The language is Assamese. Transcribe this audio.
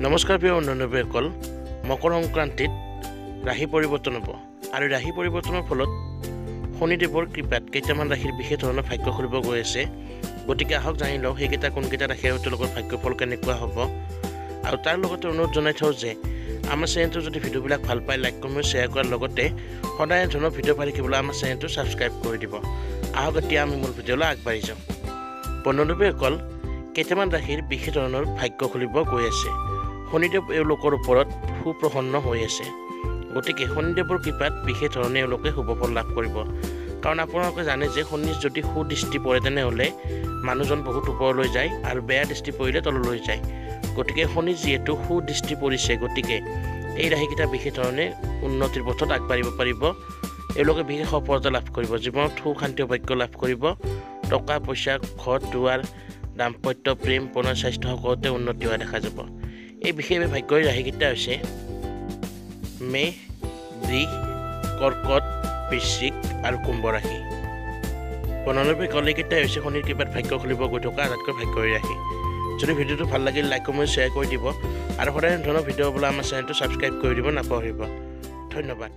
নমস্কাৰ প্ৰিয় বন্ধুবান্ধৱীসকল, মকৰ সংক্ৰান্তিত ৰাশি পৰিৱৰ্তন হ'ব আৰু ৰাশি পৰিৱৰ্তনৰ ফলত শনিদেৱৰ কৃপাত কেইটামান ৰাশিৰ বিশেষ ধৰণৰ ভাগ্য খুলিব গৈ আছে। গতিকে আহক জানি লওঁ সেইকেইটা কোনকেইটা ৰাশি আৰু তেওঁলোকৰ ভাগ্যফল কেনেকুৱা হ'ব। আৰু তাৰ লগতে অনুৰোধ জনাই থওঁ যে আমাৰ চেনেলটো যদি ভিডিঅ'বিলাক ভাল পায় লাইক, কমেণ্ট, শ্বেয়াৰ কৰাৰ লগতে সদায় ধৰণৰ ভিডিঅ' পাই থাকিবলৈ আমাৰ চেনেলটো ছাবস্ক্ৰাইব কৰি দিব। আহক এতিয়া আমি মূল ভিডিঅ'লৈ আগবাঢ়ি যাওঁ। বন্ধুবান্ধৱীসকল, কেইটামান ৰাশিৰ বিশেষ ধৰণৰ ভাগ্য খুলিব গৈ আছে। শনিদেৱ এওঁলোকৰ ওপৰত সুপ্ৰসন্ন হৈ আছে, গতিকে শনিদেৱৰ কৃপাত বিশেষ ধৰণে এওঁলোকে শুভফল লাভ কৰিব। কাৰণ আপোনালোকে জানে যে শনিৰ যদি সুদৃষ্টি পৰে তেনেহ'লে মানুহজন বহুত ওপৰলৈ যায় আৰু বেয়া দৃষ্টি পৰিলে তললৈ যায়। গতিকে শনি যিহেতু সুদৃষ্টি পৰিছে, গতিকে এই ৰাশিকেইটা বিশেষ ধৰণে উন্নতিৰ পথত আগবাঢ়িব পাৰিব। এওঁলোকে বিশেষ সফলতা লাভ কৰিব, জীৱনত সুখ শান্তি সৌভাগ্য লাভ কৰিব। টকা পইচা, ঘৰ দুৱাৰ, দাম্পত্য প্ৰেম, প্ৰণয়, স্বাস্থ্য সকলোতে উন্নতি হোৱা দেখা যাব। এই বিশেষ ভাগ্যৰ ৰাশিকেইটা হৈছে মেষ, বৃষ, কৰ্কট, বৃশ্চিক আৰু কুম্ভ ৰাশি। বন্ধুবান্ধৱীসকল, এইকেইটাই হৈছে শনিৰ কৃপাত ভাগ্য খুলিব গৈ থকা আটাইতকৈ ভাগ্যৰ ৰাশি। যদি ভিডিঅ'টো ভাল লাগিল লাইক, কমেণ্ট, শ্বেয়াৰ কৰি দিব আৰু সদায় ধৰণৰ ভিডিঅ' পাবলৈ আমাৰ চেনেলটো ছাবস্ক্ৰাইব কৰি দিব নাপাহৰিব। ধন্যবাদ।